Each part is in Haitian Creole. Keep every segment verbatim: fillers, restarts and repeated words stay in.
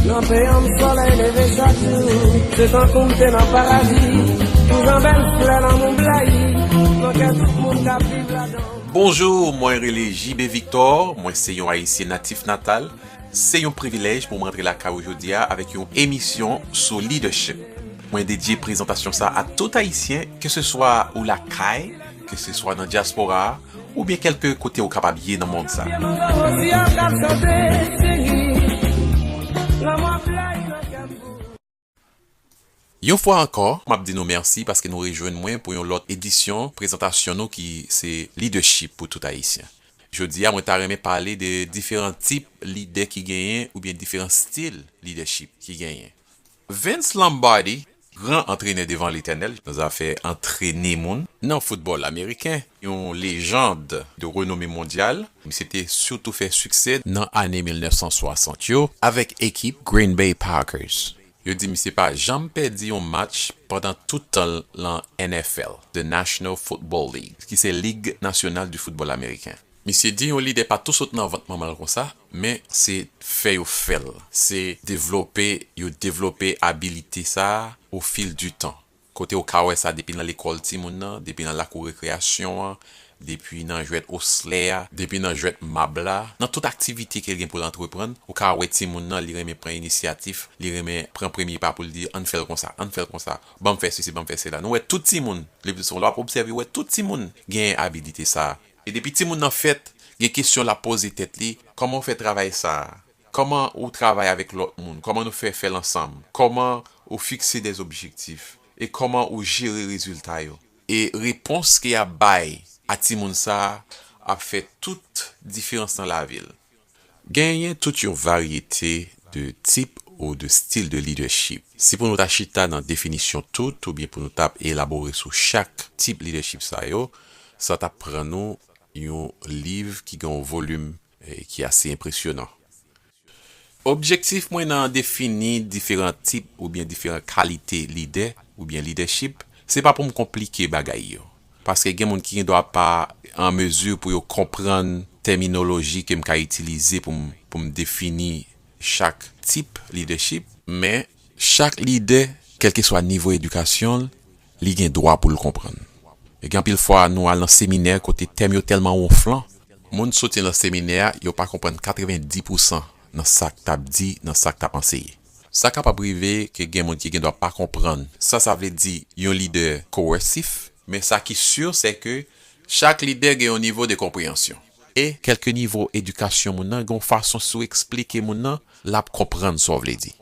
Kanpe ann solèy leve chak jou, se tankou m te nan paradi. Tou jan bèl flè lanmou blayi nan kè tout moun k ap viv ladan. Bonjou, mwen rele J B Victor, mwen se yon Ayisyen natif natal. Se yon privilèj pou mwen antre lakay ou jodi a avèk yon emisyon sou leadership. Mwen dedye prezantasyon sa a tout Ayisyen, ke se swa ou lakay, ke se swa nan dyaspora a, oubyen kèlke kote ou kapab ye nan mond sa. Yon fwa ankò, m ap di nou mèsi paske nou rejwenn mwen pou yon lòt edisyon prezantasyon nou ki se Leadership pou tout Ayisyen. Jodi a, mwen ta renmen pale de diferan tip lidè ki genyen oubyen diferan stil leadership ki genyen. Vince Lombardi, gran antrenè devan Letènèl nan zafè antrene moun nan foutbòl ameriken, yon lejand de renome mondyal, misye te sitou fè siksè nan ane mil nèf san swasant yo avèk ekip Green Bay Packers. Yo di misye pa janm pèdi yon match pandan tout tan l nan N F L, The National Football League, ki se Lig Nasyonal di Foutbòl Ameriken. Misye di yon lidè pa tou sot nan vant manman l konsa, men se fè yo fè l. Se devlope, yo devlope abilite sa a au fil du temps. Kote ou ka wè sa depi nan lekòl timoun nan, depi nan lakou rekreyasyon an, depi nan jwèt oslè a, depi nan jwèt mab la, nan tout aktivite ke l gen pou l antreprann, ou ka wè timoun nan, li renmen pran inisyatif, li renmen pran premye pa pou l di, ann fè l konsa, ann fè l konsa, ban m fè sesi, ban m fè sela. Nou wè tout timoun, li, w ap obsève, w wè tout timoun genyen abilite sa a. E depi timoun nan fèt, gen kesyon l ap poze tèt li, kòman w fè travay sa a? Kòman ou travay avèk lòt moun? Kòman nou fè fè l ansanm? Kòman ou fikse dè objektif? E kòman ou jere rezilta yo? E repons ke y ap bay a timoun sa a ap fè tout diferans nan lavi l. Genyen tout yon varyete de tip ou de stil de leadership. Si pou nou ta chita nan definisyon tout, oubyen pou nou t ap elabore sou chak tip leadership sa yo, sa t ap pran nou yon liv ki gen yon volim, eh, ki ase enpresyonan. Objektif mwen nan defini diferan tip oubyen diferan kalite lidè oubyen leadership, se pa pou m konplike bagay yo. Paske gen moun ki gendwa pa an mezi pou yo konprann tèminoloji ke m ka itilize pou m, pou m defini chak tip leadership, men chak lidè, kèlkeswa nivo edikasyon l, li gen dwa pou l konprann. E gen anpil fwa nou al nan seminè kote tèm yo tèlman wonflan, moun soti nan seminè a, yo pa konprann katrevendi pousan nan sa k t ap di, nan sa k t ap anseye. Sa kapab rive ke gen moun ki gendwa pa konprann sa sa vle di yon lidè coercive, men sa ki si, se ke chak lidè gen yon nivo de konpreyansyon. E kèlke nivo edikasyon moun nan, gen yon fason si w eksplike moun nan, l ap konprann sa w vle di.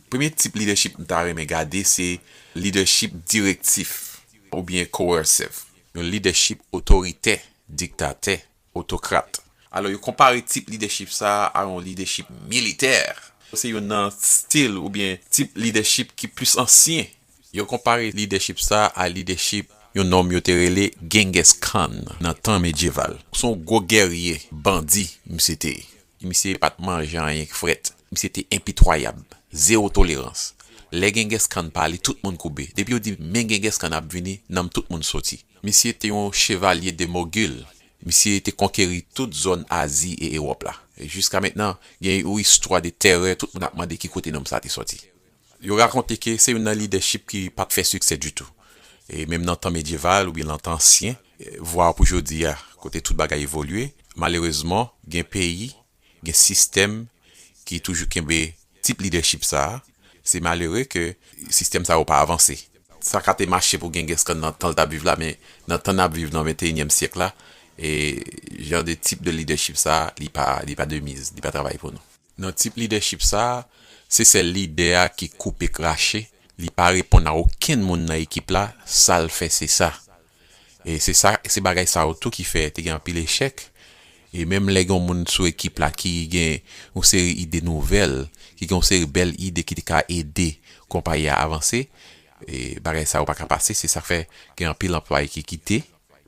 Premye tip leadership m ta renmen gade, se leadership direktif oubyen coercive. Yon leadership otoritè, diktatè, otokrat. Alò, yo konpare tip leadership sa a a yon leadership militè. Se youn nan stil oubyen tip leadership ki plis ansyen. Yo konpare leadership sa a a leadership yon nonm yo te rele Genghis Khan nan tan medyeval. Se yon gwo gèrye, bandi, misye te ye. Misye pa t manje anyen k frèt. Misye te enpitwayab. Zewo tolerans. Lè Genghis Khan pale, tout moun koube. Depi yo di, "Men Genghis Khan ap vini," nanm tout moun soti. Misye te yon chevalye de Mogul. Misye te konkeri tout zòn Azi e Ewòp la. E jiska mentnan, gen yon istwa de tèrè, tout moun ap mande ki kote nonm sa te sòti. Yo rakonte ke se youn nan lidèchip ki pa t fè siksè ditou. E menm nan tan medyeval oubyen nan tan ansyen, e, vwa pou jodi a, kote tout bagay evolye, malerezman, gen peyi, gen sistèm ki toujou kenbe tip lidèchip sa a. Se malere ke sistèm sa yo pa avanse. Sa ka te mache pou Genghis Khan nan tan l t ap viv la, men nan tan n ap viv nan venteyinyèm syèk la, e jan de tip de lidèchip sa a, li pa, li pa de miz, li pa travay pou nou. Nan tip lidèchip sa a, se sèl lidè a ki koupe krache, li pa reponn a okenn moun nan ekip la, sa l fè se sa. E se sa, se bagay sa yo tou ki fè te gen anpil echèk. E menm lè gen yon moun sou ekip la ki gen yon seri ide nouvèl, ki gen yon seri bèl ide ki te ka ede konpayi a avanse, e bagay sa yo pa ka pase, se sa k fè gen anpil anplwaye ki kite,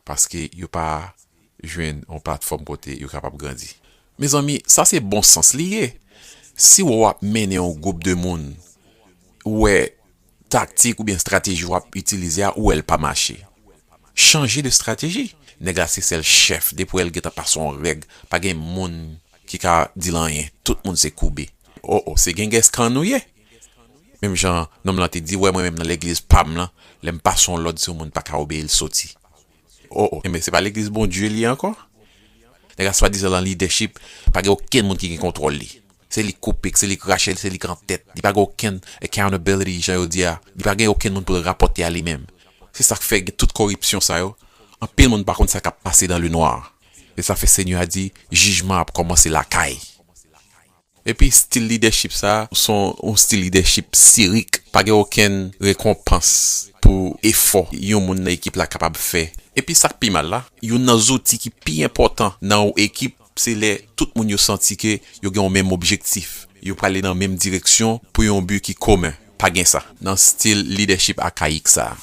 paske yo pa jwenn yon platfòm kote yo kapab grandi. Mezanmi, sa se bon sans li ye. Si w ap mennen yon gwoup de moun, ou wè taktik oubyen estrateji w ap itilize a, ou wè l pa mache, chanje de estrateji. Nèg la se sèl chèf, depi w wè l gentan pase yon règ, pa gen moun ki ka di l anyen, tout moun se koube. O, o, se genges kan nou ye. Menm jan nonm lan te di, wè, mwen menm nan legliz pa m lan, lè m pase yon lòd, si yon moun pa ka obeyi l, soti. O, o, enben, se pa legliz Bondye li ye ankò? Nèg la swadizan nan lidèchip, pa gen okenn moun ki gen kontwòl li. Se li k koupe, se li k rache, se li k an tèt. Li pa gen okenn accountability, jan yo di a. Li pa gen okenn moun pou l rapòte a li menm. Se sa k fè gen tout koripsyon sa yo. Anpil moun pa konn sa k ap pase dans le noir. E sa fè Senyè a di, jijman ap kòmanse lakay. Epi stil lidèchip sa a, se yon, yon stil lidèchip sirik. Pa gen okenn rekonpans pou efò yon moun nan ekip la kapab fè. Epi sa k pi mal la, youn nan zouti ki pi enpòtan nan yon ekip, se lè tout moun yo santi ke yo gen yon menm objektif. Yo prale nan menm direksyon pou yon bi ki komen. Pa gen sa nan stil lidèchip akayik sa a.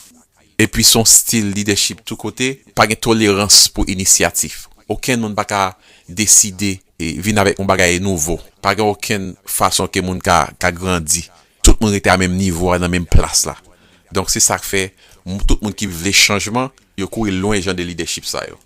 Epi se yon stil lidèchip tou kote, pa gen tolerans pou inisyatif. Okenn moun pa ka deside e vin avèk yon bagay nouvo. Pa gen okenn fason ke moun ka, ka grandi. Tout moun rete a menm nivo a, nan menm plas la. Donk se sa k fè m-, tout moun ki vle chanjman, yo kouri lwen jan de lidèchip sa yo.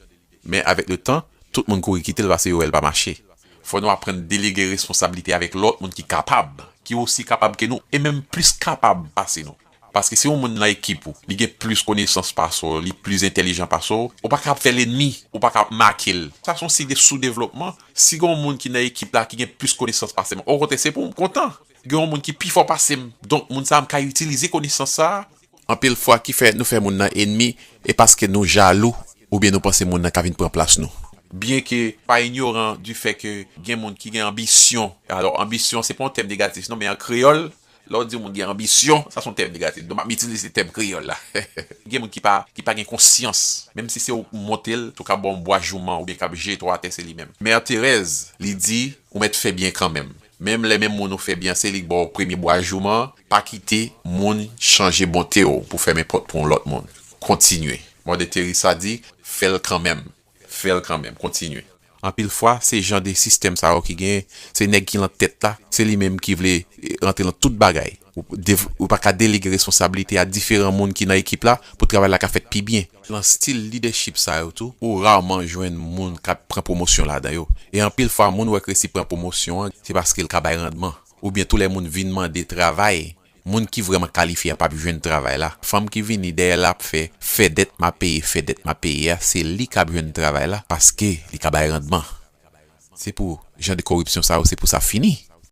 Men avèk le tan, tout moun kouri kite l paske yo wè l pa mache. Fò nou aprann delege responsablite avèk lòt moun ki kapab, ki osi kapab ke nou, e menm plis kapab pase nou. Paske si yon moun nan ekip ou, li gen plis konesans pase w, li plis entèlijan pase w, ou pa ka ap fè lènmi, ou pa ka ap make l. Sa se yon siy de soudevlopman. Si gen yon moun ki nan ekip la ki gen plis konesans pase m, okontrè, se pou m kontan. Gen yon moun ki pi fò pase m. Donk, moun sa a, m ka itilize konesans sa a. Anpil fwa, ki fè nou fè moun nan ènmi, e paske nou jalou, oubyen nou panse moun nan ka vin pran plas nou. Byenke pa inyoran di fè ke gen moun ki gen anbisyon. Alò, anbisyon, se pa yon tèm negatif, non, men an kreyòl, lè w di yon moun gen anbisyon, sa se yon tèm negatif. Donk, m ap itilize tèm kreyòl la. Gen moun ki pa, ki pa gen konsyans. Menm si se ou k monte l, tou k ap ba w yon bwa jouman oubyen k ap jete w atè, se li menm. Mè Terèz, li di, ou mèt fè byen kanmenm. Menm lè menm moun ou fè byen an, se li k ba w premye bwa jouman an, pa kite moun chanje bonte w pou fèmen pòt pou yon lòt moun. Kontinye. Mòde Teresa di, fè l kanmenm. Fè l kanmenm. Kontinye. Anpil fwa, se jan de sistèm sa yo ki genyen. Se nèg ki lan tèt la, se li menm ki vle, eh, rantre lan tout bagay. Ou dev-, ou pa ka delege responsablite a diferan moun ki nan ekip la pou travay la ka fèt pi byen. Lan stil lidèchip sa yo tou, ou raman jwenn moun k ap pran pwomosyon ladan yo. E anpil fwa, moun ou wè k resi pran pwomosyon an, se paske l ka bay randman. Oubyen tou lè moun vin mande travay, moun ki vrèman kalifye a p ap jwenn travay la. Fanm ki vini dèyè l ap fè, fè dèt m a peye, fè dèt m a peye a, se li k ap jwenn travay la, paske li ka bay randman. Se pou jan de koripsyon sa yo, se pou sa fini.